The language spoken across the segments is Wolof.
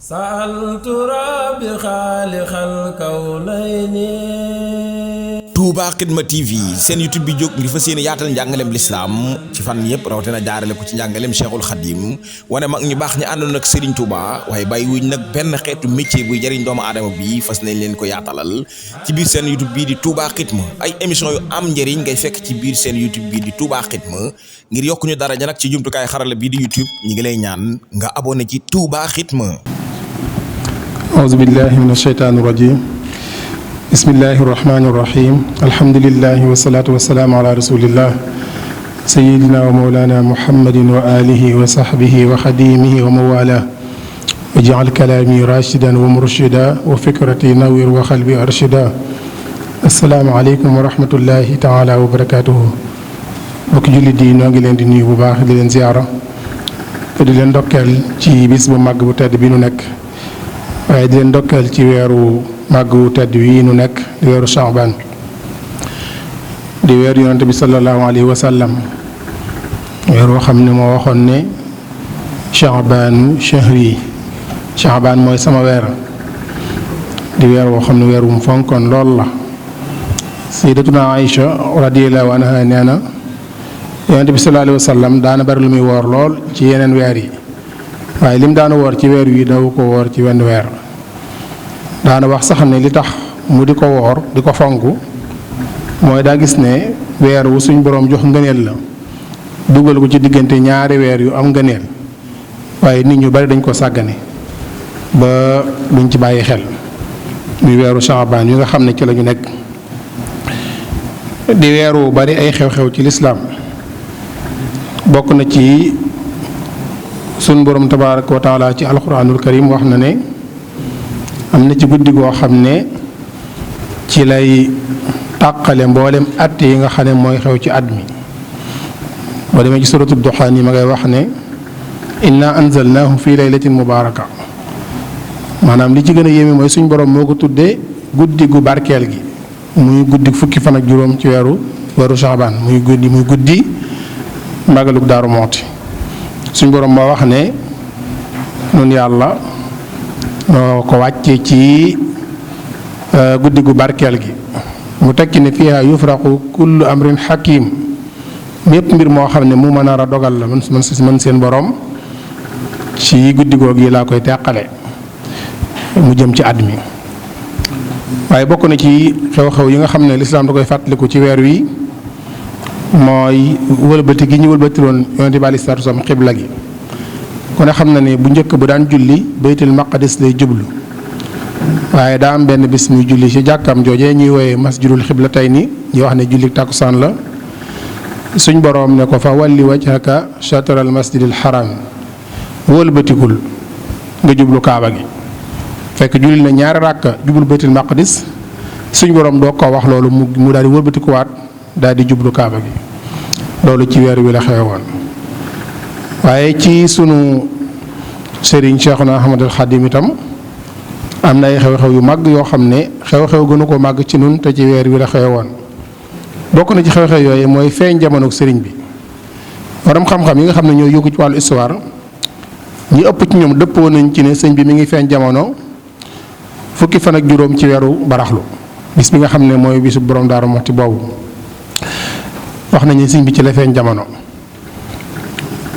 سألت ربي خالق الكونين. Touba Xidma TV seen YouTube bi jóg ngir fas yéene yaatal njàngaleem lislaam ci fan yëpp rawatina jaarale ko ci njàngaleem Cheikhul Khadim wane mag ñu baax ñi àndoon ak Serigne Touba waaye bàyyi wuñ nag benn xeetu métier buy jëriñ doomu aadama bi fas nañ leen ko yaatalal ci biir seen YouTube bii di Touba Xidma ay émission yu am njëriñ ngay fekk ci biir seen YouTube bii di Touba Xidma ngir yokku ñu daraja nag ci jumtukaay xarala bii di YouTube ñi ngi lay ñaan nga abonné ci Touba Xidma. أعوذ بالله من الشيطان الرجيم بسم الله الرحمن الرحيم الحمد لله والصلاة والسلام على رسول الله سيدنا ومولانا محمد وآله وصحبه وخديمه وموالاه واجعل كلامي راشدا ومرشدا وفكرتي نوير وقلبي أرشدا السلام عليكم ورحمة الله تعالى وبركاته bokk jullit yi ñoo ngi leen di nuyu bu baax di leen ziyaara di leen ndokkeel ci bis bu màgg bu tedd bi nu nekk waaye di leen ndokkeel ci weeru màgg wu tedd wi nu nekk di weeru Sha'ban di weeru yonante bi sallallahu alayhi wa sallam weer woo xam ne moo waxoon ne Sha'banu shahri Sha'ban mooy sama weer di weer woo xam ne weer wu mu fonkoon lool la sayyidatuna Aïcha radiyallahu anha nee na yonante bi sallallahu alayhi wa sallam daana bari lu muy woor lool ci yeneen weer yi waaye lim daana woor ci weer wi daw ko woor ci wenn weer daana wax sax ne li tax mu di ko woor di ko fonk mooy daa gis ne weer wu suñ boroom jox ngëneel la dugal ko ci diggante ñaari weer yu am ngëneel waaye nit ñu bari dañ ko sàggane ba duñ ci bàyyi xel muy weeru Sha'ban yu nga xam ne ci la ñu nekk di weeru bari ay xew-xew ci lislaam bokk na ci sun borom tabaaraka wa taala ci alquranul karim wax na ne am na ci guddi goo xam ne ci lay tàqale mboolem at yi nga xam ne mooy xew ci at mi boo demee ci suratu duxaan yi ma ngay wax ne inna anzalnaahu fi laylatin mubaaraka maanaam li ci gën a yéeme mooy suñ borom moo ko tuddee guddi gu barkeel gi muy guddi fukki fan ak juróom ci weeru Sha'ban muy guddi magalug Daaru Muxti suñ borom moo wax ne nun yàlla noo ko wàcce ci guddi gu barkeel gi mu tekki ne fiha yufraqu kullu amrin hakim mépp mbir moo xam ne mu mën a dogal la man seen borom ci guddi googu yi laa koy teqale mu jëm ci at mi waaye bokk na ci xew-xew yi nga xam ne lislaam da koy fàttaliku ci weer wi mooy wëlbati gi ñu wëlbatiloon yonent bi alayhi salaatu wa salaam xibla gi ku ne xam na ne bu njëkk bu daan julli baytul maqdis lay jublu waaye daa am benn bis muy julli ci jàkkam joojee ñuy woowee masjidul xiblatayni ñuy wax ne julli takkusaan la suñ boroom ne ko fa walli wajhaka shatral masjidil haram wëlbatikul nga jublu kaaba gi fekk julli na ñaari ràkka jublu baytul maqdis suñ boroom doo ko wax loolu mu daal di wëlbatikuwaat daal di jublu kaaba gi loolu ci weer wi la xewe woon waaye ci sunu sëriñ Cheikhuna Ahmadul Xadim itam am na ay xew-xew yu mag yoo xam ne xew-xew gënu ko màgg ci nun te ci weer wi la xewe woon bokk na ci xew-xew yooyu mooy feeñ jamonoog sëriñ bi borom xam-xam yi nga xam ne ñoo yëngu ci wàllu histoire ñi ëpp ci ñoom dëppoo nañ ci ne sëñ bi mi ngi feeñ jamono fukki fan ak juróom ci weeru baraxlu bis bi nga xam ne mooy bisu borom Daaru Muxti boobu wax nañu sëñ bi ci la feeñ jamono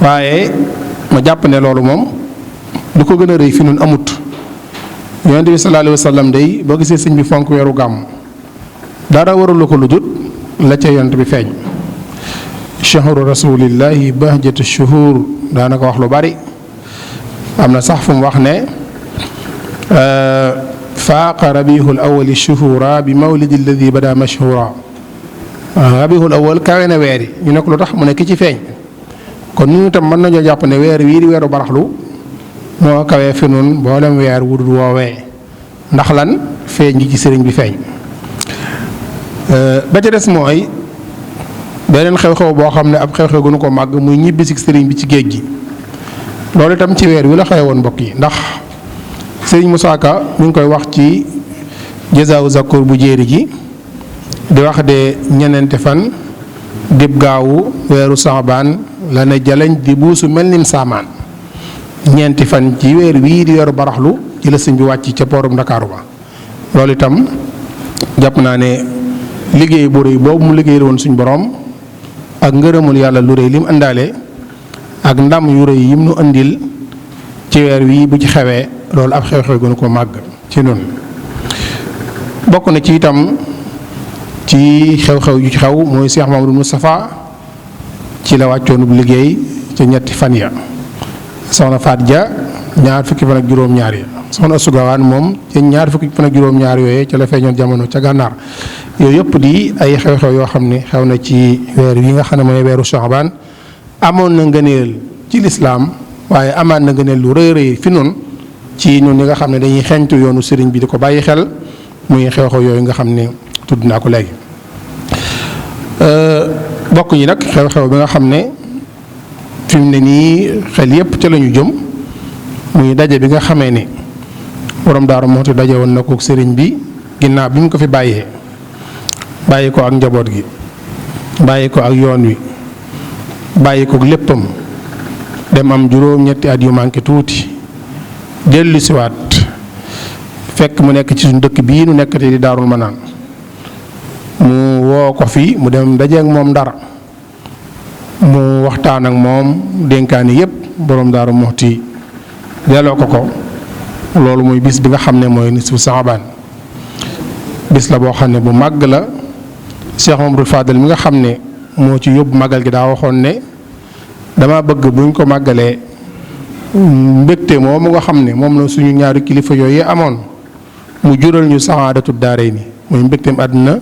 waaye ma jàpp ne loolu moom lu ko gën a rëy fi nun amut yonent bi sallallahu alayhi wa sallam day boo gisee sëñ bi fonk weeru gàmm dara warulu ko lu dut la ca yonent bi feeñ shahru rasulillahi bahjatu shuhur daana ko wax lu bari am na sax fu mu wax ne faaqa rabihul awali shuhura bi mawlidi alladi bada mashhura rabihul awal kawe na weer yi ñu ne ko lu tax mu ne ki ci feeñ kon ñu itam mën nañoo jàpp ne weer wii di weeru baraxlu moo kawee fi nun mboolem weer wudul woowee ndax lan feeñ gi ci sëriñ bi feeñ ba ca des mooy beneen xew-xew boo xam ne ab xew-xew gënu ko màgg muy ñibbisi sëriñ bi ci géej gi loolu itam ci weer wi la xewe woon mbokk yi ndax sëriñ Moussa Ka mi ngi koy wax ci Jazaawu Zakur bu jéeri gi di wax de ñeneente fan dib gaawu weeru Sha'ban la ne jaleñ di buusu mel nim saamaan ñeenti fan ci weer wii di weeru baraxlu ci la sëñ bi wàcc ca poorum Ndakaaru ba. loolu itam jàpp naa ne liggéey bu rëy boobu mu liggéey woon suñ borom ak ngërëmul yàlla lu rëy li mu àndaale ak ndam yu rëy yim nu andil ci weer wii bu ci xewee loolu ab xew-xew gënu ko màgg ci noonu. bokk na ci itam ci xew-xew yu ci xew mooy Cheikh Mamadou Moustapha ci la wàccoonub liggéey ca ñetti fan ya. soxna Faat Ja ñaar fukki fan ak juróom-ñaar ya. soxna Sugawaan moom ca ñaar fukki fan ak juróom-ñaar yooyu ca la feeñoon jamono ca gànnaar. yooyu yëpp di ay xew-xew yoo xam ne xew na ci weer wi nga xam ne mooy weeru Saabaan amoon na ngëneel ci lislaam waaye amaat na ngëneel lu rëy rëy fi noonu ci ñun ñi nga xam ne dañuy xeeñtu yoonu sëriñ bi di ko bàyyi xel muy xew-xew yooyu nga xam ne tudd naa ko léegi. bokk yi nag xew-xew bi nga xam ne fi mu ne nii xel yépp ca la ñu jëm muy daje bi nga xamee ne borom Daaru Muxti daje woon na ko sëriñ bi ginnaaw bi mu ko fi bàyyee bàyyi ko ak njaboot gi bàyyi ko ak yoon wi bàyyi ko léppam dem am juróom-ñetti at yu manqué tuuti dellu siwaat fekk mu nekk ci suñu dëkk bii nu nekk te di Daarul Manaan mu woo ko fi mu dem dajeek moom Ndar mu waxtaan ak moom dénkaani yépp borom Daaru Muxti delloo ko loolu muy bis bi nga xam ne mooy nisfu Saabaan bis la boo xam ne bu màgg la. Cheikh Mamadou Fadel mi nga xam ne moo ci yóbbu màggal gi daa waxoon ne dama bëgg buñ ko màggalee mbégte moomu nga xam ne moom la suñu ñaari kilifa yooyu amoon mu jural ñu saxaadatu daaray ni muy mbégteem àdduna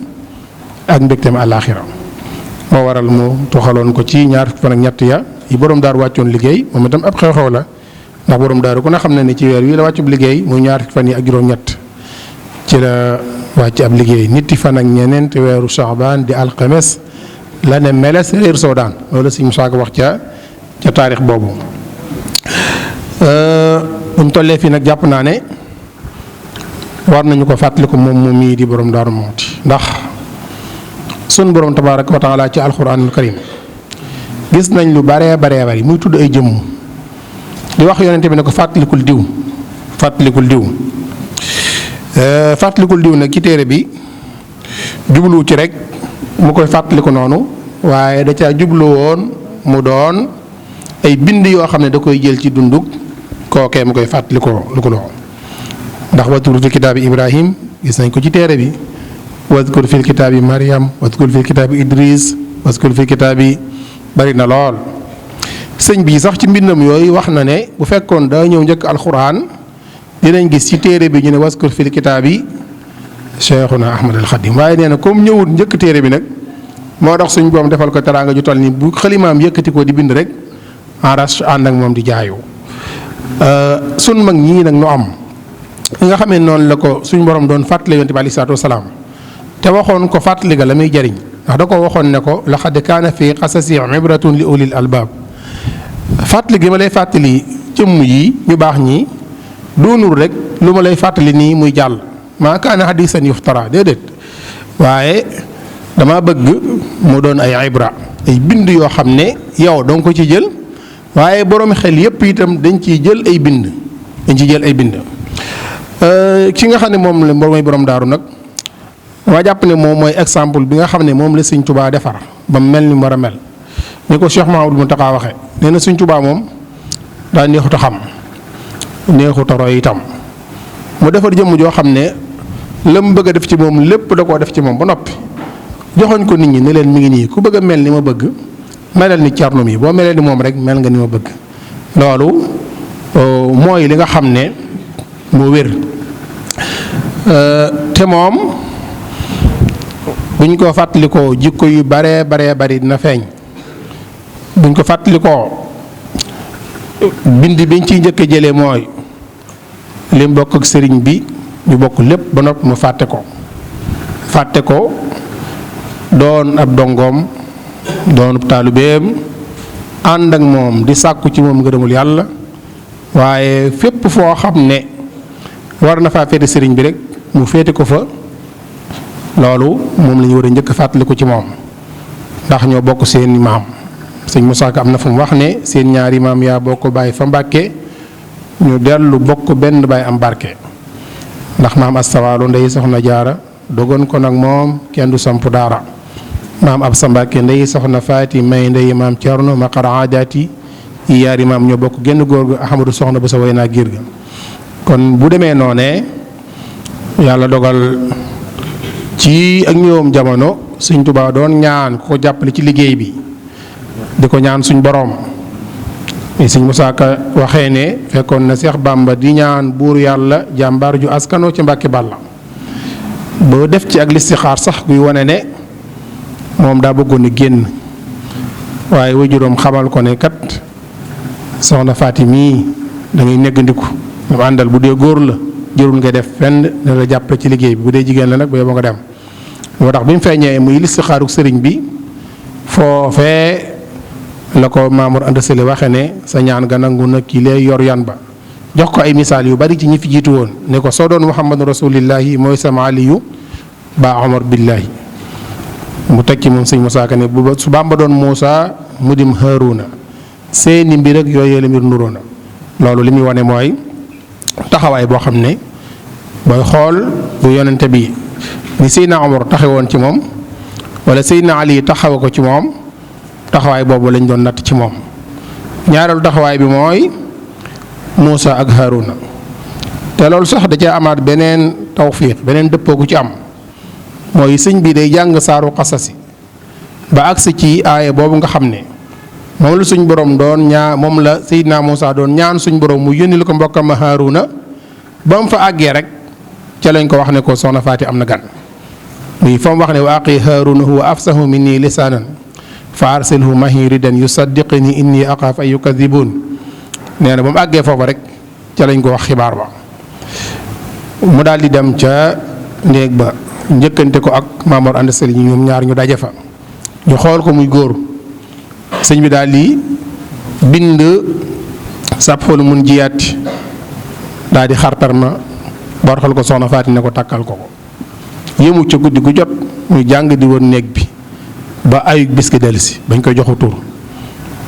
ak mbégteem àllaaxira moo waral mu toxaloon ko ci ñaar fan ak ñett ya yi borom daaru wàccoon liggéey moom itam ab xew-xew la ndax borom daaru ku ne xam ne ni ci weer wi la wàccub liggéey muy ñaar fan yi ak juróom-ñett ci la wàcc ab liggéey nitti fan ak ñeneent weeru Saabaan di alxames la ne meles réer Soodaan loolu si Musaa Ka wax ca taarix boobu. bu mu tollee fii nag jàpp naa ne war nañu ko fàttaliku moom mii di borom Daaru Muxti ndax sun borom tabaaraka wa taala ci alxuraanul karim gis nañ lu baree bari muy tudd ay jëmm di wax yonente bi ne ko fàttalikul diw fàttalikul diw nag ci téere bi jubluwu ci rek mu koy fàttaliku noonu waaye da caa jublu woon mu doon ay bind yoo xam ne da koy jël ci dundug kookee mu koy fàttalikoo lu ko loo ndax wadkur fi kitaabi Ibrahim gis nañ ko ci téere bi wadkur fi kitaabi Maryam wadkur fi kitaabi Idris wadkur fi kitaabi bari na lool. sëñ bii sax ci mbindam yooyu wax na ne bu fekkoon daa ñëw njëkk alxuraan dinañ gis ci téere bi ñu ne waskur fil kitaabi Cheikhuna Ahmad al Xadim waaye nee na comme ñëwul njëkk téere bi nag moo tax suñ boom defal ko teraanga ju toll ni bu xalimaam yëkkati ko di bind rek enras ànd ak moom di jaayu. sun mag ñii nag nu am li nga xamee noonu la ko suñ borom doon fàttali yonent bi aleyhi salaatu wasalaam te waxoon ko fàttali ga la muy jariñ ndax da ko waxoon ne ko laqad kaana fi qasasihim ibratun li ulil albaab fàttali gi ma lay fàttali jëmm yi ñu baax ñi doonul rek lu ma lay fàttali nii muy jàll maa kaana hadiisan yuftara déedéet waaye dama bëgg mu doon ay ibra ay bind yoo xam ne yow danga ko ci jël waaye borom xel yépp itam dañ ciy jël ay bind ki nga xam ne moom la mooy borom daaru nag waa jàpp ne moom mooy exemple bi nga xam ne moom la Sëñ Tuubaa defar ba mel ni mu war a mel ni ko Cheikh Mahamadou Mountakha waxee nee na Sëñ Tuubaa moom daa neexut a xam neexut a roy itam mu defar jëmm joo xam ne la mu bëgg a def ci moom lépp da koo def ci moom ba noppi joxoñ ko nit ñi ne leen mi ngi nii ku bëgg a mel ni ma bëgg melal ni Cerno mi boo melee ni moom rek mel nga ni ma bëgg loolu mooy li nga xam ne moo wér te moom buñ ko fàttalikoo jikko yu baree bari dina feeñ buñ ko fàttalikoo bind biñ ciy njëkk a jëlee mooy li mu bokk ak sëriñ bi ñu bokk lépp ba noppi mu fàtte ko doon ab dongoom doon ab taalibeem ànd ak moom di sàkku ci moom ngërëmul yàlla waaye fépp foo xam ne war na faa féete sëriñ bi rek mu féete ko fa loolu moom la ñu war a njëkk fàttaliku ci moom ndax ñoo bokk seen maam sëñ Musaa Ka am na fu mu wax ne seen ñaari maam yaa bokk bàyyi fa Mbàkke ñu dellu bokk benn baay am barke ndax maam astawaalo ndey soxna jaara dogon ko nag moom kenn du samp daara maam ab sa Mbàkke ndey soxna faati may ndey maam Cerno ma xar aadaati yi yaari maam ñoo bokk génn góor ga Ahmadu soxna ba sa way naa giir ga kon bu demee noonee yàlla dogal ci ak ñëwam jamono Sëñ Tuubaa doon ñaan ku ko jàppale ci liggéey bi di ko ñaan suñ boroom Sëñ Musaa Ka waxee ne fekkoon na Seex Bàmba di ñaan buur yàlla jàmbaar ju askanoo ci Mbàkke Bàlla ba def ci ak listixaar sax guy wane ne moom daa bëggoon a génn waaye waajuram xamal ko ne kat soxna Faati mii da ngay neggandiku mu àndal bu dee góor la jërul nga def fenn ne la jàppale ci liggéey bi bu dee jigéen la nag ba yow nga dem moo tax bi mu feeñee muy listixaaru sëriñ bi foofee la ko Mamour Anta Sali waxe ne sa ñaan ga nangu na kii lay yor yan ba jox ko ay misaal yu bari ci ñi fi jiitu woon ne ko soo doon Muhammadu rasulillahi mooy sama aliyu ba Omar billahi mu teg ci moom Sëñ Musaa Ka ne bu su Bàmba doon Muusa mu dim Haaruna seeni mbir ak yooyu la mbir nuroo na loolu li muy wane mooy taxawaay boo xam ne booy xool bu yonente bi ni Seydina Omar taxawoon ci moom wala Seydina Ali taxaw ko ci moom taxawaay boobu lañ doon natt ci moom ñaareelu taxawaay bi mooy Muusa ak Haaruna te loolu sax da cee amaat beneen tawfiq beneen dëppoo gu ci am mooy sëñ bi day jàng saaru xasasi ba agsi ci aaya boobu nga xam ne moom la suñ borom doon moom la Seydina Muusa doon ñaan suñ borom mu yónnil ko mbokkam ma Haaruna ba mu fa àggee rek ca lañ ko wax ne ko soxna Faati am na gan muy fa mu wax ne wa aqi Haaruna huwa afsahu minni lisaanan fa arsilhu mahi ridan yusaddiqni inni axaaf an yukadibuun nee na ba mu àggee foofu rek ca lañ ko wax xibaar ba mu daal di dem ca néeg ba njëkkante ko ak Mamour Anta Sali ñoom ñaar ñu daje fa ñu xool ko muy góor sëñ bi daal di bind sàppalu mun jiyaati daal di xartar ma borxal ko soxna Faati ne ko takkal ko yëmu ca guddi gu jot muy jàng di woon néeg bi ba ayug bis ki dellusi bañ koy joxu tur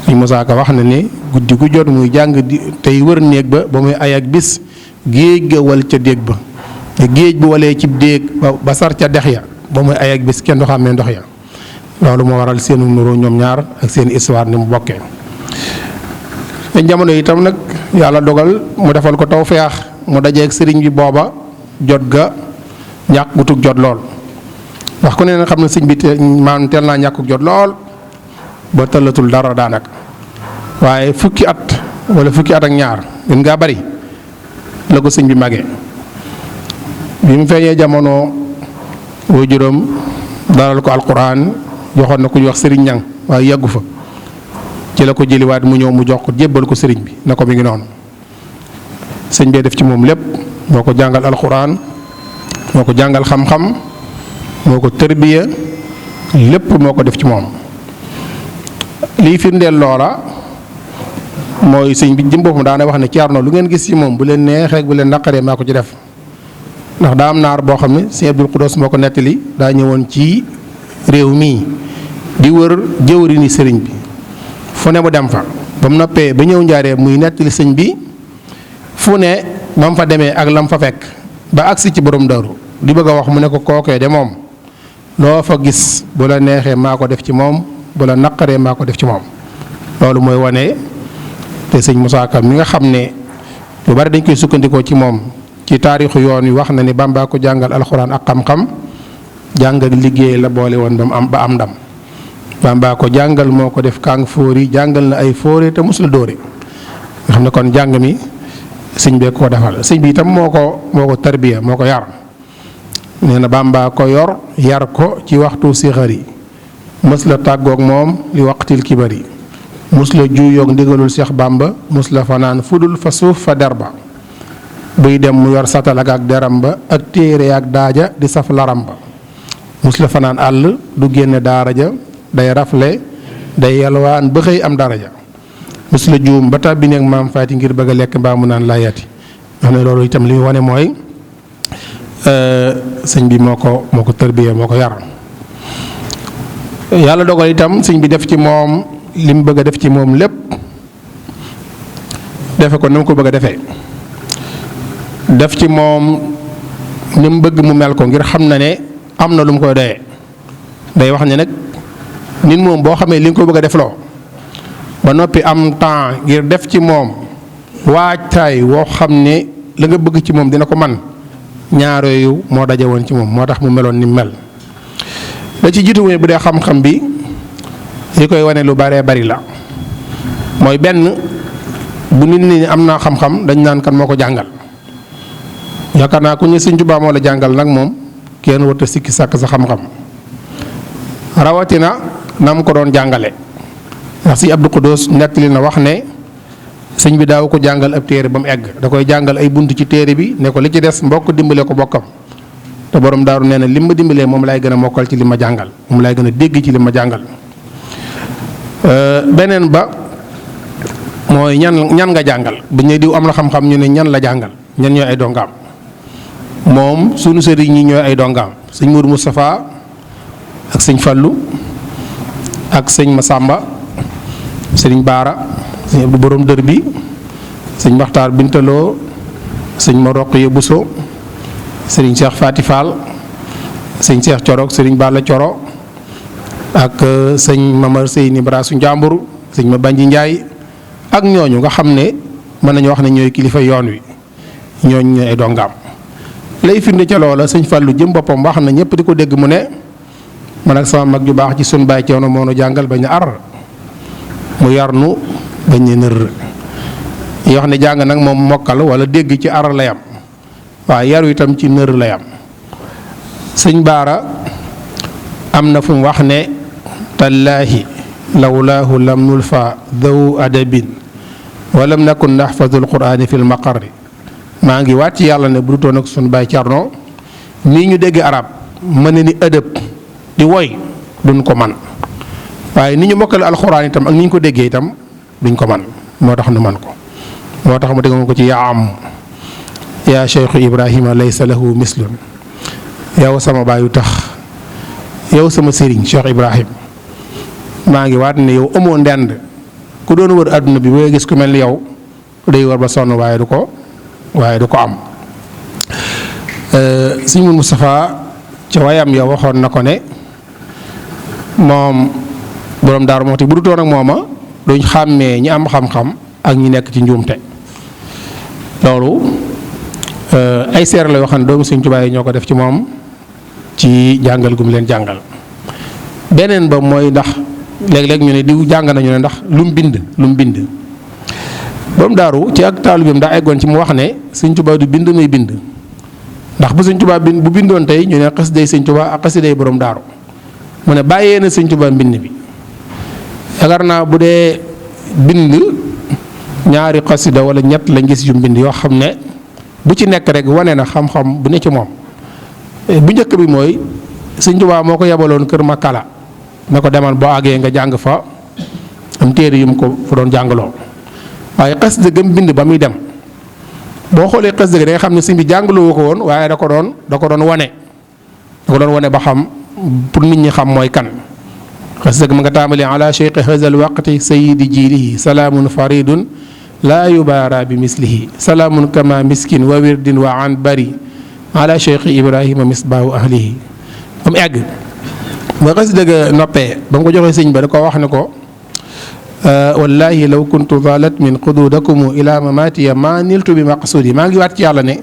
Sëñ Musaa Ka wax na ne guddi gu jot muy jàng di tey wër néeg ba muy ay ak bis géej ga wal ca déeg ba te géej bu walee ci déeg ba sar ca dex ya ba muy ay ak bis kenn du xàmmee ndox ya loolu moo waral seenu nuroo ñoom ñaar ak seen histoire ni mu bokkee te jamono itam nag yàlla dogal mu defal ko tawfeex mu dajeeg sëriñ bi booba jot ga ñàkk gutug jot lool wax ku ne na xam ne sëñ bi maanaam teel naa ñàkkug jot lool ba tëllatul dara daanaka waaye fukki at wala fukki at ak ñaar gën ngaa bari la ko sëñ bi màggee bi mu feeñee jamono waajuram dalal ko alquran joxoon na ku ñuy wax sëriñ ñang waaye yàggu fa ci la ko jëliwaat mu ñëw mu jox ko jébbal ko sëriñ bi na ko mi ngi noonu sëñ bee def ci moom lépp moo ko jàngal alquran moo ko jàngal xam-xam moo ko tërbiya lépp moo ko def ci moom liy firndeel loola mooy sëñ bi jëm boppam daana wax ne Ceerno lu ngeen gis ci moom bu leen neexee bu leen naqaree maa ko ci def ndax daa am naar boo xam ne sëñ Abdul Xudoos moo ko nettali daa ñëwoon ci réew mii di wër jëwri ni sëriñ bi fu ne mu dem fa ba mu noppee ba ñëw njaaree muy nettali sëñ bi fu ne ba mu fa demee ak lam fa fekk ba agsi ci borom daru di bëgg a wax mu ne ko kookee de moom loo fa gis bu la neexee maa ko def ci moom bu la naqaree maa ko def ci moom loolu mooy wane te sëñ Musaa Ka mi nga xam ne lu bari dañ koy sukkandikoo ci moom ci taarixu yoon wi wax na ni Bàmba ko jàngal alxuraan ak xam-xam jàng ak liggéey la boole woon ba am ndam Bàmba ko jàngal moo ko def kàng fóori jàngal na ay fóore te mosul dóore nga xam ne kon jàng mi sëñ bee ko defal sëñ bi itam moo ko tarbiya moo ko yar nee na Bàmba ko yor yar ko ci waxtu sixar yi mës la tàggoog moom li waqtil kibar yi mës la juuyoog ndigalul Seex Bàmba mës la fanaan fudul fa suuf fa der ba buy dem mu yor satal ak deram ba ak téere ak daaja di saf laram ba mës la fanaan àll du génne daara ja day rafle day yalwaan ba xëy am daraja mës la juum ba tàbbi nekk maam Faati ngir bëgg a lekk mbaa mu naan laayati xam ne loolu itam li mu wane mooy sëñ bi moo ko tërbiyee moo ko yar yàlla dogal itam sëñ bi def ci moom li mu bëgg a def ci moom lépp defe ko ni mu ko bëgg a defee def ci moom ni mu bëgg mu mel ko ngir xam na ne am na lu mu koy doyee. day wax ne nag nit moom boo xamee li nga ko bëgg a defloo ba noppi am temps ngir def ci moom waajtaay woo xam ne la nga bëgg ci moom dina ko man ñaar yooyu moo daje woon ci moom moo tax mu meloon ni mel. da ci jiitu bu dee xam-xam bi li koy wane lu baree bari la mooy benn bu nit ñi am naa xam-xam dañ naan kan moo ko jàngal. yaakaar naa ku ñu Sëñ Tuubaa moo la jàngal nag moom kenn warut a sikki sàkk sa xam-xam rawatina na mu ko doon jàngale ndax si Abdou Khoudous nettali na wax ne sëñ bi daaw ko jàngal ab téere ba mu egg da koy jàngal ay bunt ci téere bi ne ko li ci des mbokk dimbale ko bokkam te borom daaru nee na lim ma dimbalee moom laay gën a mokkal ci li ma jàngal moom laay gën a dégg ci li ma jàngal. beneen ba mooy ñan nga jàngal bu ñu diw am na xam-xam ñu ne ñan la jàngal ñan ñooy ay dongaam moom sunu sëriñ ñi ñooy ay dongaam sëñ Mourou Moustapha ak sëñ Fallou ak sëñ Massamba sëñ Baara sëñ Abdou borom dër bi sëñ Maxtaar Bintaloo sëñ Maroqiya Bousso sëriñ Cheikh Fati Fall sëñ Cheikh Coro sëriñ Balla Coro ak sëñ Mamar Seyni Brasu Njàmbur sëñ Ma Banji Njaay ak ñooñu nga xam ne mën nañu wax ne ñooy kilifa yoon wi ñooñu ñooy ay dongaam lay firnde ca loola sëñ Fallou jëm boppam wax na ñëpp di ko dégg mu ne man ak sama mag ju baax ci sun baay Ceerno moo nu jàngal bañ a ar mu yar nu bañ ne nër yoo xam ne jàng nag moom mokkal wala dégg ci ar lay am waaye yaru itam ci nër lay am. sëñ Baara am na fu mu wax ne tallaahi lawlaahu lam nulfa daw adabin walam nakun naxfazul quraani fil maqarri maa ngi waat ci yàlla ne bu dutoon ak sun baay Ceerno nii ñu dégg arab mën na ni ëdëb di woy duñ ko man waaye ni ñu mokkale alxuraan itam ak ni ñu ko déggee itam duñ ko man moo tax nu man ko moo tax mu dégg ko ci yaa am yaa cheikhu ibrahima laysa lahu mislun yow sama baayu tax yow sama sëriñ cheikh ibrahim maa ngi waat ne yow amoo ndend ku doon wër àdduna bi boo gis ku mel ni yow day war ba sonn waaye du ko am. Sëñ Moustapha ca wayam yow waxoon na ko ne moom borom Daaru Muxti bu dutoon ak mooma duñ xàmmee ñi am xam-xam ak ñi nekk ci njuumte loolu ay seer la yoo xam ne doomu Sëñ Tuubaa yi ñoo ko def ci moom ci jàngal gum leen jàngal. beneen ba mooy ndax léeg-léeg ñu ne diw jàng nañu ne ndax lu mu bind borom daaru ci ak taalibeem daa eggoon ci mu wax ne Sëñ Tuubaa du bind may bind ndax bu Sëñ Tuubaa bu bindoon tey ñu ne xasiday Sëñ Tuubaa ak xasiday borom daaru mu ne bàyyee na Sëñ Tuubaa mbind bi yaakaar naa bu dee bind ñaari xasida wala ñett lañ gis yu mbind yoo xam ne bu ci nekk rek wane na xam-xam bu ne ci moom bu njëkk bi mooy Sëñ Tuubaa moo ko yebaloon kër Makala na ko demal boo àggee nga jàng fa am téere yu mu ko fa doon jàngaloo waaye xasida gëm bind ba muy dem boo xoolee xasida gi da nga xam ne sëñ bi jàngaloo ko woon waaye da ko doon wane ba xam pour nit ñi xam mooy kan. xasida gi ma nga tàmbalee ala cheikh hazal waqti sayidi jiilihi salaamun faridun laa yubaara bi mislihi salaamun kama miskin wa wirdin wa an bari ala cheikh ibrahima misbaahu ahlihi ba mu egg ba xasida ga noppee ba mu ko joxee sëñ ba da ko wax ne ko wallahi law kuntu zalat min xududakum ila mamatiya ma niltu bi maqsudi maa ngi waat ci yàlla ne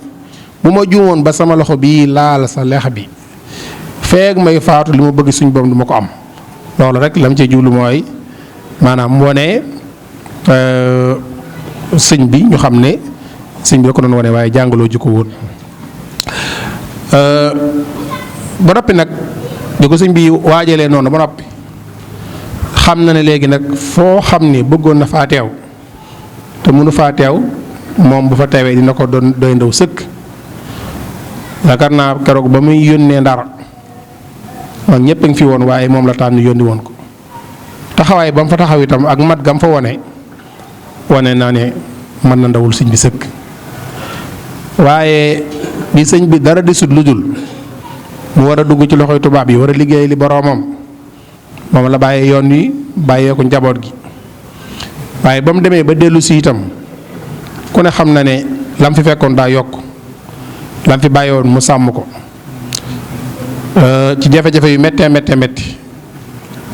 bu ma juumoon ba sama loxo bii laal sa lex bi feeg may faatu li ma bëgg suñ borom du ma ko am loolu rek lam ci jublu mooy maanaam wane sëñ bi ñu xam ne sëñ bi da ko doon wane waaye jàngaloo ji ko woon ba noppi nag di ko sëñ bi waajalee noonu ba noppi xam na ne léegi nag foo xam ne bëggoon na faa teew te mënu faa teew moom bu fa teewee dina ko doon doy ndaw sëkk yaakaar naa keroog ba muy yónnee Ndar man ñëpp a ngi fi woon waaye moom la tànn yónni woon ko taxawaay ba mu fa taxaw itam ak mat gam fa wane naa ne mën na ndawul sëñ bi sëkk waaye bi sëñ bi dara di sut lu dul mu war a dugg ci loxoy tubaab yi war a liggéey li boroomam moom la bàyyee yoon wi bàyyee ko njaboot gi waaye ba mu demee ba dellu si itam ku ne xam na ne lam fi fekkoon daa yokk lam fi bàyyi woon mu sàmm ko ci jafe-jafe yu méttee méttee métti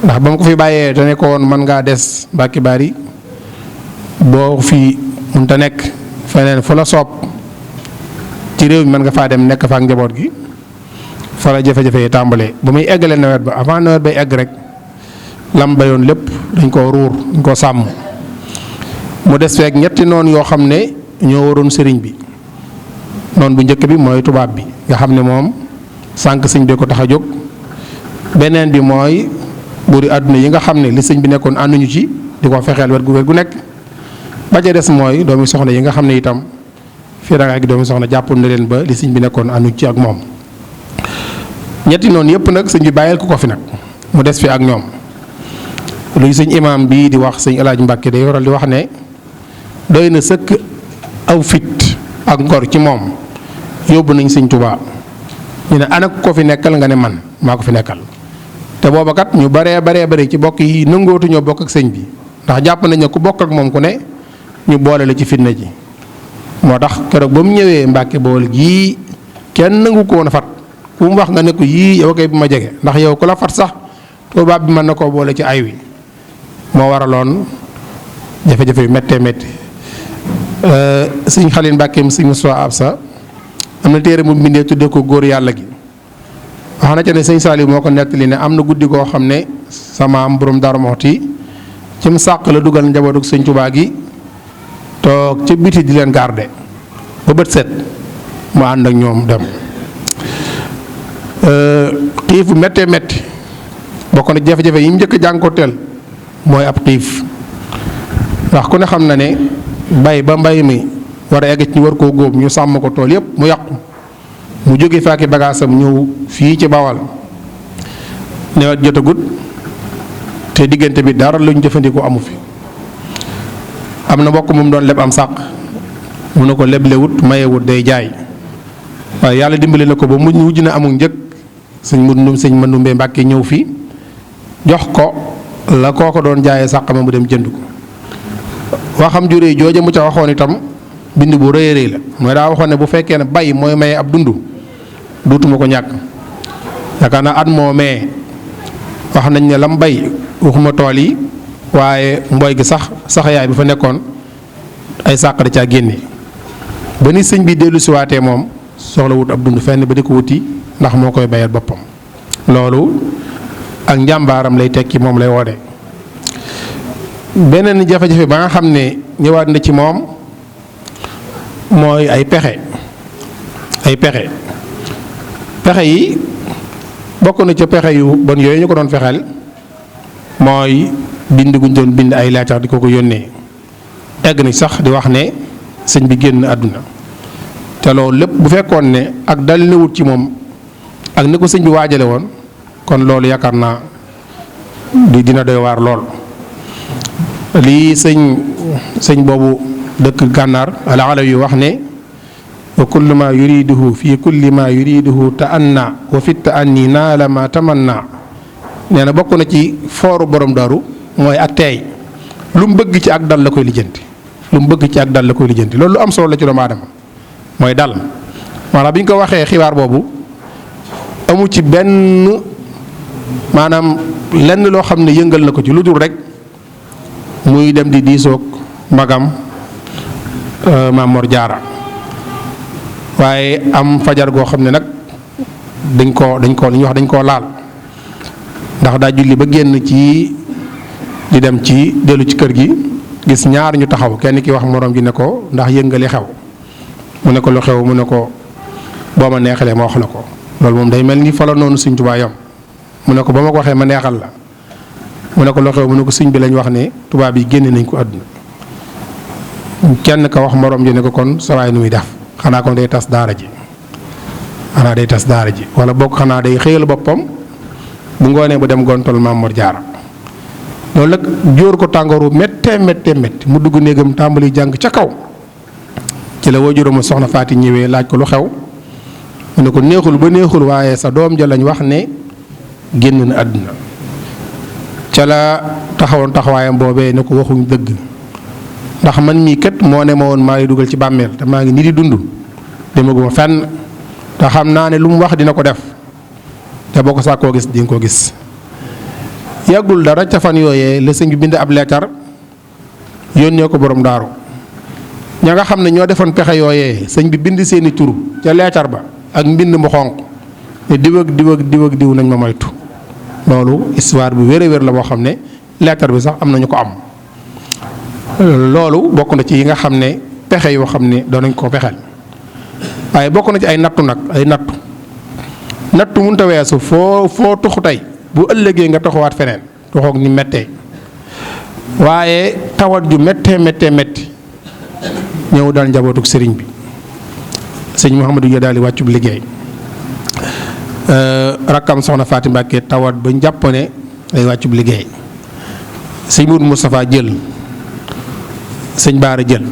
ndax ba mu ko fi bàyyee dane ko woon mën ngaa des Mbàkke Bari boo fi mënta nekk feneen fu la soob ci réew mi mën nga faa dem nekk fa ak njaboot gi fa la jafe-jafe yi tàmbalee ba muy eggale nawet ba avant nawet bay egg rek lam bayoon lépp dañ koo ruur dañ koo sàmm mu des feek ñetti noonu yoo xam ne ñoo waroon sëriñ bi noonu bu njëkk bi mooy tubaab bi nga xam ne moom sànq sëñ bi ko tax a jóg beneen bi mooy buuri àdduna yi nga xam ne li sëñ bi nekkoon ànduñu ci di ko fexeel wet gu nekk ba ca des mooy doomi soxna yi nga xam ne itam fii ak doomi soxna jàppoon na leen ba li sëñ bi nekkoon ànduñu ci ak moom ñetti noonu yëpp nag sëñ bi bàyyil ko fi nag mu des fi ak ñoom luy sëñ imaam bii di wax sëñ El Hadj Mbacke day waral di wax ne doy na sëkk aw fit ak ngor ci moom yóbbu nañ sëñ Tuubaa ñu ne ana ko fi nekkal nga ne man maa ko fi nekkal te booba kat ñu baree ci bokk yi nangootu ñoo bokk ak sëñ bi ndax jàpp nañ ne ku bokk ak moom ku ne ñu boole la ci fitna ji moo tax keroog ba mu ñëwee Mbàkke Bawol gii kenn nangu ko woon a fat ku mu wax nga ne ko yii yow kay bu ma jege ndax yow ku la fat sax tubaab bi mën na koo boole ci ay wi moo waraloon jafe-jafe yu méttee métti sëñ Xalil Mbàkke sëñ Moussa Absa am na téere mu bindee tuddee ko góor yàlla gi wax na ca ne sëñ Saliou moo ko nettali ne am na guddi koo xam ne sama am borom Darou Mouhty ci mu sàq la dugal njabootu sëñ Tuubaa gi toog ca biti di leen garde ba bët set mu ànd ak ñoom dem xiif bu méttee métti bokk na jafe-jafe yi mu njëkk jànkoteel mooy ab xiif ndax ku ne xam na ne bay ba mbay mi war a egg ci ñu war koo góob ñu sàmm ko tool yépp mu yàqu mu jóge faaki bagaasam ñëw fii ci Bawal nawet jotagut te diggante bi dara luñ jëfandikoo amu fi am na mbokk moom doon leb am sàq mu ne ko leblewut mayewut day jaay waaye yàlla dimbali na ko ba mu wujj na amul njëg sëñ Mandumbe Mbàkke ñëw fi jox ko la kooko doon jaayee sàq ma mu dem jënd ko waxam juree jooja mu ca waxoon itam bind bu rëy rëy la mooy daa waxoon ne bu fekkee ne bay mooy maye ab dund duutuma ko ñàkk yaakaar naa at moo mee wax nañ ne lam bay waxuma tool yi waaye mbooy gi saxayaay bi fa nekkoon ay sàq da caa génne ba ni sëñ bi dellu si waatee moom soxla wut ab dund fenn ba di ko wuti ndax moo koy bayal boppam loolu ak njàmbaaram lay tekki moom lay woode beneen jafe-jafe ba nga xam ne ñëwaat na ci moom mooy ay pexe yi bokk na ca pexe yu bon yooyu ñu ko doon fexeel mooy bind guñ doon bind ay leetar di ko yónnee egg na sax di wax ne sëñ bi génn àdduna te loolu lépp bu fekkoon ne ak dal na wut ci moom ak ni ko sëñ bi waajale woon kon loolu yaakaar naa dina doy waar lool lii sëñ boobu dëkk gànnaar ala yu wax ne wa kullu ma yuriduhu fi kulli ma yuriduhu ta'anna wa fi ta'anni naala ma tamanna nee na bokk na ci fooru borom daru mooy ak teey lu mu bëgg ci ak dal la koy lijjanti loolu lu am solo la ci doomu aadama mooy dal maanaam bi ñu ko waxee xibaar boobu amu ci benn maanaam lenn loo xam ne yëngal na ko ci lu dul rek muy dem di diisoog magam Maam Mor Jaara waaye am fajar goo xam ne nag dañ koo li ñuy wax dañ koo laal ndax daa julli ba génn ci di dem ci dellu ci kër gi gis ñaar ñu taxaw kenn ki wax moroom ji ne ko ndax yëngali xew mu ne ko lu xew mu ne ko boo ma neexalee ma wax la ko loolu moom day mel ni fa la noonu Sëñ Tuubaa yam mu ne ko ba ma ko waxee ma neexal la mu ne ko lu xew mu ne ko sëñ bi lañ wax ne tubaab yi génne nañ ko àdduna kenn ka wax moroom ji ne ko kon sawaay nu muy def xanaa kon day tas daara ji wala bokk xanaa day xëyal boppam bu ngoonee bu dem gontol Maam Mor Jaara loolu nag jóor ko tàngooru méttee mu dugg néegam tàmbali jàng ca kaw ci la waajuram soxna Faati ñëwee laaj ko lu xew mu ne ko neexul ba neexul waaye sa doom ja lañ wax ne génn na àdduna ca la taxawoon taxawaayam boobee ne ko waxuñ dëgg ndax man mii kat moo ne ma woon maa ngi dugal ci bàmmeel te maa ngi nii di dund demaguma fenn te xam naa ne lu mu wax dina ko def te boo ko sàkkoo gis di nga ko gis. yàggul dara ca fan yooyee la sëñ bi bind ab leetar yónnee ko borom daaru ña nga xam ne ñoo defoon pexe yooyee sëñ bi bind seeni tur ca leetar ba ak mbind mu xonq ne diw ak diw ak diw ak diw nañ ma moytu. loolu histoire bu wér a wér la boo xam ne leetar bi sax am nañu ko am. loolu bokk na ci yi nga xam ne pexe yoo xam ne doon nañ ko pexeel waaye bokk na ci ay nattu nag ay nattu mënut a weesu foo tuxu tey bu ëllëgee nga taxawaat feneen tuxoog ni méttee waaye tawat ju méttee métti ñëw daal njabootuk sëriñ bi sëñ Mouhamadou ya daal di wàccub liggéey rakkam soxna Faati Mbàkke tawat ba jàpp ne day wàccub liggéey sëñ Mourou Moustapha jël sëñ Baara jël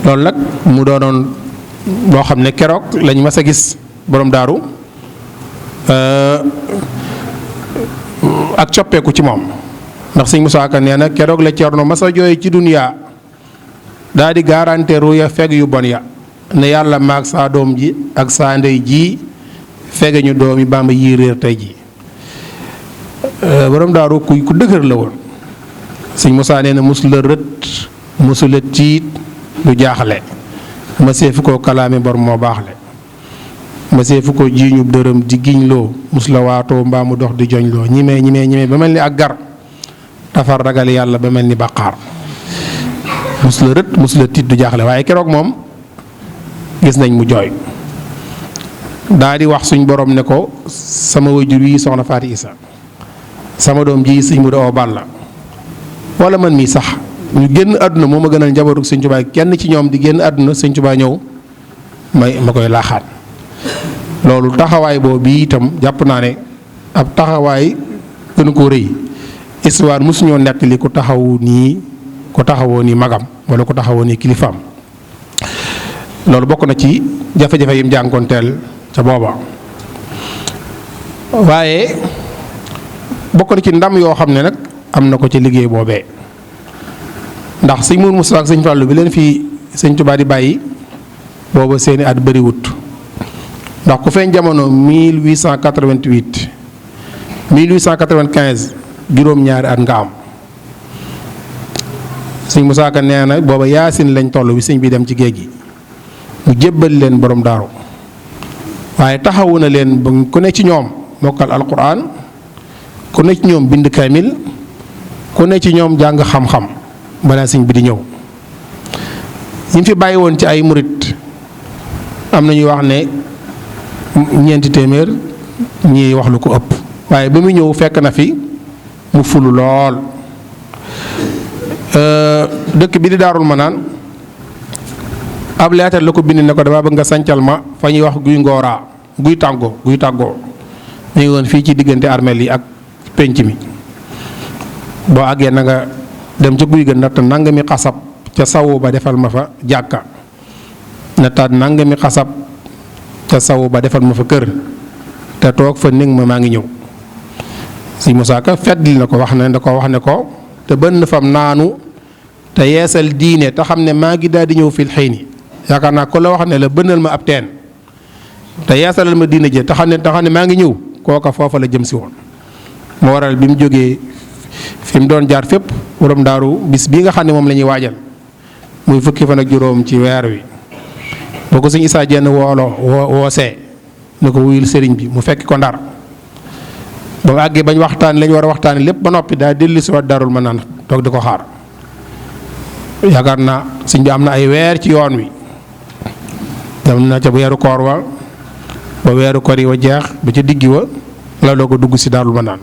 loolu nag mu doonoon loo xam ne keroog lañ mas a gis borom daaru ak coppeeku ci moom ndax sëñ Moussa Ka nee na keroog la Cerno mas a jooy ci duniyaa daa di garanté ruya feg yu bon ya ne yàlla maag saa doom ji ak saa ndey ji fege ñu doom yi Bàmba yii réer tey ji borom daaru ku dëgër la woon sëñ Moussa nee na mosula rët mosula tiit du jaaxle ma seefu ko kalaame bor moo baaxle ma seefu ko jiiñub dërëm di giñ loo mosula waatoo mbaa mu dox di joñ loo ñimee ba mel ni ak gar tafar ragal yàlla ba mel ni baqaar mosula rët mosula tiit du jaaxle waaye keroog moom gis nañ mu jooy daa di wax suñ borom ne ko sama wajur wi soxna Faati Isa sama doom ji sëñ mu doo bal la wala man mii sax ñu génn àdduna moo ma gënal njabootu sëñ Tuubaa kenn ci ñoom di génn àdduna sëñ Tuubaa ñëw ma koy laaxaat loolu taxawaay boobu bii itam jàpp naa ne ab taxawaay gënu ko rëy histoire mosuñoo nettali ku taxawoo nii magam wala ku taxawoo nii kilifaam loolu bokk na ci jafe-jafe yim jànkoonteel ca booba waaye bokk na ci ndam yoo xam ne nag am na ko ci liggéey boobee ndax sëñ Mourou Moussa ak sëñ Fallou bi leen fii sëñ Tuubaa di bàyyi booba seeni at bëriwut ndax ku feeñ jamono 1888 1895 juróom-ñaari at nga am sëñ Moussa Ka nee na booba yaasin lañ toll bi sëñ bi dem ci géej gi mu jébbal leen borom daaru waaye taxawu na leen ba ku ne ci ñoom mokkal alquran ku ne ci ñoom bind kaamil ku ne ci ñoom jàng xam-xam balaa sëñ bi di ñëw ñi fi bàyyi woon ci ay murit am na ñuy wax ne ñeenti téeméer ñi wax lu ko ëpp waaye ba muy ñëw fekk na fi mu fulu lool dëkk bi di Daarul Manaan ab leetar la ko bind ne ko dama bëgg nga sancal ma fa ñuy wax guy ngooraa guy tàggoo mu ngi woon fii ci diggante armeel yi ak penc mi boo àggee na nga dem ca guy ga natt nangami xasab ca sawu ba defal ma fa jàkka nattaat nangami xasab ca sawu ba defal ma fa kër te toog fa néeg ma maa ngi ñëw si Moussa Ka feddli na ko wax ne ko te bënn fam naanu te yeesal diine te xam ne maa ngi daal di ñëw fil xëy ni yaakaar naa ko la wax ne la bënnal ma ab teen te yeesalal ma diine ji te xam ne maa ngi ñëw kooka foofa la jëm si woon moo waral bi mu jógee fi mu doon jaar fépp borom daaru bis bii nga xam ne moom la ñuy waajal muy fukki fan ak juróom ci weer wi boo ko sëñ Isaa Jenn woosee ne ko wuyul sëriñ bi mu fekki ko Ndar ba mu àggee bañ waxtaan lañ war a waxtaane lépp ba noppi daa dellu si waat Daarul Manaan toog di ko xaar yaakaar naa sëñ bi am na ay weer ci yoon wi dem na ca weeru koor wa ba weeru koor yi wa jeex ba ca diggi wa la doo ko dugg si Daarul Manaan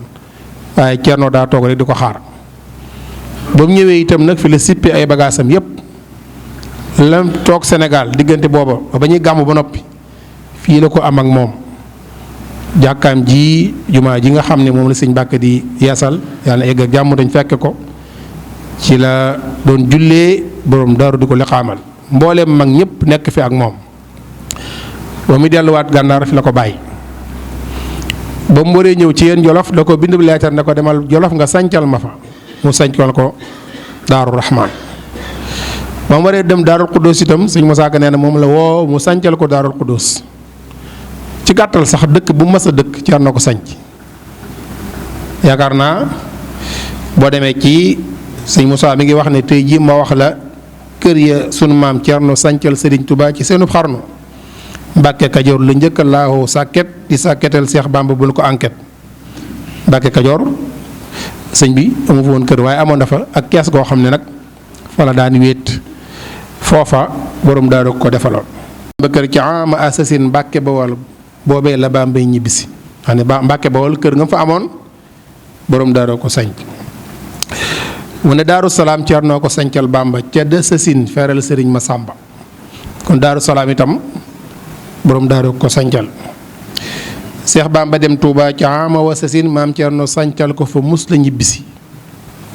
waaye Ceerno daa toog rek di ko xaar ba mu ñëwee itam nag fi la sippi ay bagaasam yépp lam toog Sénégal diggante booba ba ñuy gàmmu ba noppi fii la ko am ak moom jàkkaam ji jumaa ji nga xam ne moom la sëñ Mbàkke di yeesal yàlla na egg ak jàmm dañ fekk ko ci la doon jullee borom daaru di ko liqaamal mbooleem mag ñëpp nekk fi ak moom ba mu delluwaat gànnaar fi la ko bàyyi ba mu waree ñëw ci yéen Jolof da ko bind leetar ne ko demal Jolof nga sancal ma fa mu sancal ko Daaru Rahmaan ba mu waree dem Daarul Xuddoos itam sëñ Musaa Ka nee na moom la woo mu sancal ko Daarul Xuddoos ci gàttal sax dëkk bu mas a dëkk Ceerno ko sanc yaakaar naa boo demee ci sëñ Musaa mi ngi wax ne tey jii ma wax la kër ya sunu maam Ceerno sancal Sëriñ Tuubaa ci seenub xarnu Mbàkke Kajoor la njëkk a laaxoo sàkket di sàkketal Seex Bàmba bu nu ko enquête Mbàkke Kajoor sëñ bi amu fa woon kër waaye amoon na fa ak kees goo xam ne nag fa la daan wéet foofa borom daaru ko defaloon. ba kër ci ama asasin Mbàkke Bawol boobee la Bàmbay ñibbisi xam ne Mbàkke Bawol kër nga fa amoon borom daaru ko sanc mu ne Daaru Salaam Ceerno ko sancal Bàmba ca de sasin feeral Sëriñ Masàmba kon Daaru Salaam itam borom daaru ko sancal Seex Bàmba dem Touba ca ama wa sasin maam Ceerno sancal ko fa mus la ñibbisi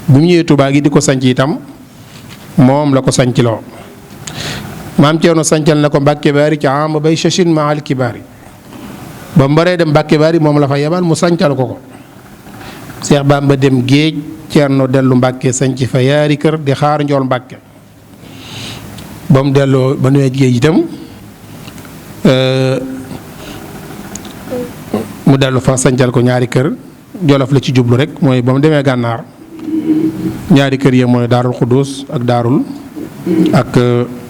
bu mu ñëwee Touba gi di ko sanc itam moom la ko sancloo maam Ceerno sancal na ko Mbàkke Baari ca ama bay sasin maal kibaari ba mbaree dem Mbàkke Baari moom la fa yebal mu sancal ko ko Seex Bàmba dem géej Ceerno dellu Mbàkke sanc fa yaari kër di xaar njool Mbàkke ba mu delloo ba nuwee géej itam mu dellu fa sancal ko ñaari kër Jolof la ci jublu rek mooy ba mu demee gànnaar ñaari kër yi mooy Daarul Xuddoos ak Daarul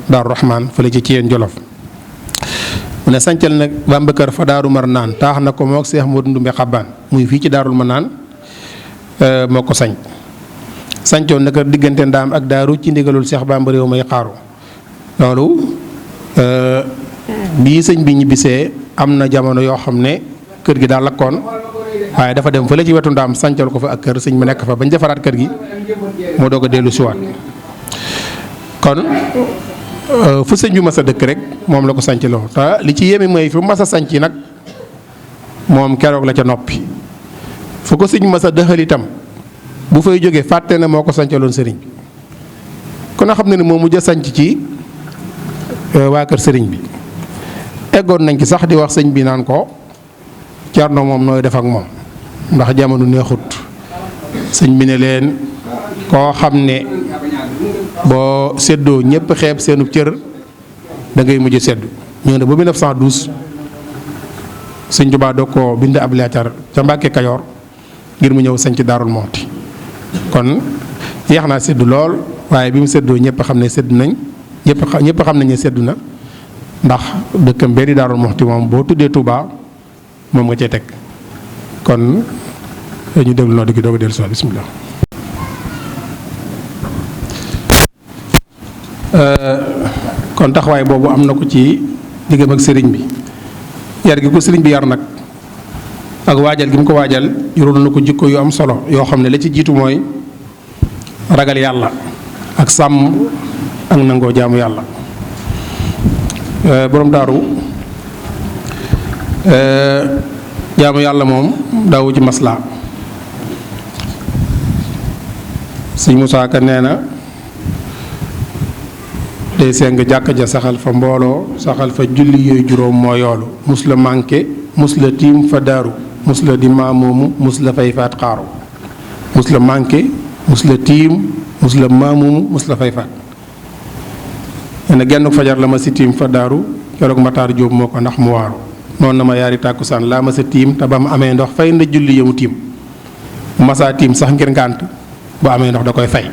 Rahmaan fële ci Ciyeen Jolof mu ne sancal nag Bàmba kër fa Daaru Marnaan taax na ko mook Seex Moodu Ndumbe Xabbaan muy fii ci Daarul Marnaan moo ko sancoon naka diggante ndaam ak daaru ci ndigalul Seex Bàmba réew may xaaru loolu bii sëñ bi ñibbisee am na jamono yoo xam ne kër gi daal lakkoon waaye dafa dem fële ci wetu ndaam sancal ko fa ak kër sëñ bi nekk fa bañ defaraat kër gi moo doog a dellu siwaat kon fu sëñ bi mas a dëkk rek moom la ko sancaloo te li ci yéeme mooy fu mas a sanc nag moom keroog la ca noppi fu ko sëñ mas a dëxal itam bu fay jógee fàtte na moo ko sancaloon sëriñ bi kon a xam ne ni moo mujj a sanc ci waa kër sëriñ bi eggoon nañ ci sax di wax sëñ bi naan ko Ceerno moom nooy def ak moom ndax jamono neexut sëñ bi ne leen koo xam ne boo séddoo ñëpp xeeb seenu cër da ngay mujj seddu ñëw ne ba 1912 sëñ Tuubaa doo ko bind ab leetar ca Mbàkke Kajoor ngir mu ñëw sañ ci Daarul Muxti kon yeex naa séddu lool waaye bi mu séddoo ñëpp xam ne séddu nañ ñëpp xam nañ ne séddu na ndax dëkkam bee di Daarul Muxti moom boo tuddee Touba moom nga cee teg kon ñu déglu noo gi doog a dellu si bismillah. kon taxawaay boobu am na ko ci diggam ak sëriñ bi yar gi ko sëriñ bi yar nag ak waajal gi mu ko waajal juróom na ko jikko yu am solo yoo xam ne la ci jiitu mooy ragal yàlla ak sàmm ak nangoo jaamu yàlla borom daaru jaamu yàlla moom daawu ci maslaa sëñ Musaa Ka nee na day seng jàkka ja saxal fa mbooloo saxal fa julli yooyu juróom moo yoolu mus la manqué mus la tiim fa daaru mus la di maamoomu mus la fay faat xaaru mus la manqué mus la tiim mus la maamoomu mus la fay faat nee na genn fajar la ma si tiim fa daaru keroog Mataar Jóob moo ko ndax mu waaru noonu na ma yaari tàkkusaan laa ma sa tiim te ba mu amee ndox fay na julli yamu tiim masaa tiim sax ngir ngànt bu amee ndox da koy fay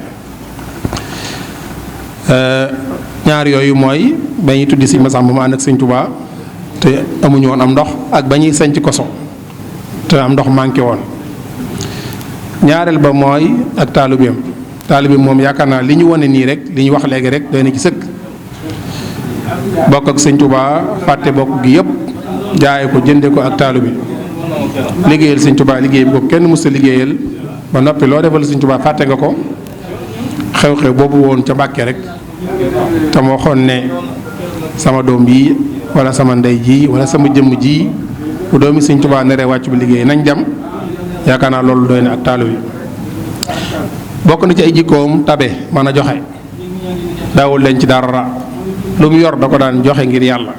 ñaar yooyu mooy ba ñuy tuddi sëñ Masamba mu ànd ak sëñ Tuubaa te amuñu woon am ndox ak ba ñuy sanc koso te am ndox manqué woon ñaareel ba mooy ak taalibeem moom yaakaar naa li ñu wane nii rek li ñu wax léegi rek doy na ci sëkk bokk ak sëñ Tuubaa fàtte bokk gi yëpp jaaye ko jënde ko ak taalibe liggéeyal sëñ Tuubaa liggéey bi ko kenn mës a liggéeyal ba noppi loo defal sëñ Tuubaa fàtte nga ko xew-xew boobu woon ca Mbàkke rek te moo xoon ne sama doom yi wala sama ndey ji wala sama jëmm ji bu doomi sëñ Tuubaa neree wàcc bi liggéey nañ dem yaakaar naa loolu doy na ak taalu yi bokk na ci ay jikkoom tabe mën a joxe daawul leen ci dara lu mu yor da ko daan joxe ngir yàlla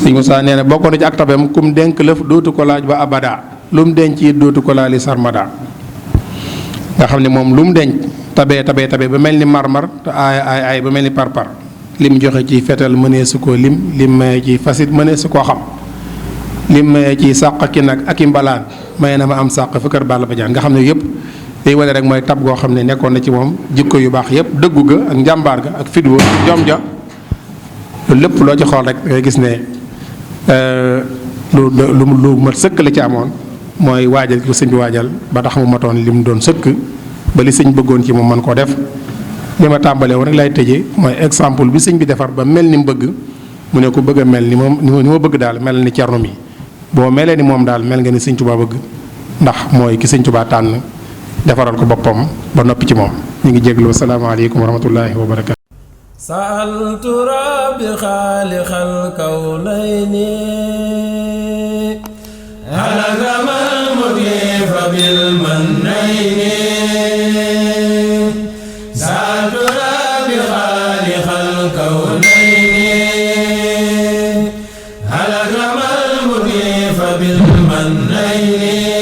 sëñ Musaa nee na bokk na ci ak tabeem kum dénk lëf dootu ko laaj ba abada lu mu denc it dootu ko laali sarmada nga xam ne moom lu mu denc tabe ba mel ni marmar te aay ba mel ni parpar lim joxe ci fetal mënee su koo lim maye ci fasit mënee su koo xam lim maye ci sàq ki nag ak i mbalaan maye na ma am sàq fa kër Balla Badiane nga xam ne yëpp day wane rek mooy tab goo xam ne nekkoon na ci moom jikko yu baax yëpp dëggu ga ak njàmbaar ga ak fidwa jom ja loolu lépp loo ci xool rek ngay gis ne lu mat sëkk la ci amoon mooy waajal ko sëñ bi waajal ba tax mu matoon li mu doon sëkk ba li sëñ bëggoon ci moom mën koo def li ma tàmbalee woon rek lay tëjee mooy exemple bi sëñ bi defar ba mel ni mu bëgg mu ne ku bëgg a mel ni moom ni ma bëgg daal mel ni Cerno mi boo melee ni moom daal mel nga ni sëñ Tuubaa bëgg ndax mooy ki sëñ Tuubaa tànn defaral ko boppam ba noppi ci moom ñu ngi jéglu asalaamaaleykum wa rahmatullahi wa barakatu sa'altu rabbi xaaliqal kawnayni halagamal mudifa bil mannayni sa'altu rabbi xaaliqal kawnayni halagamal mudifa bil mannayni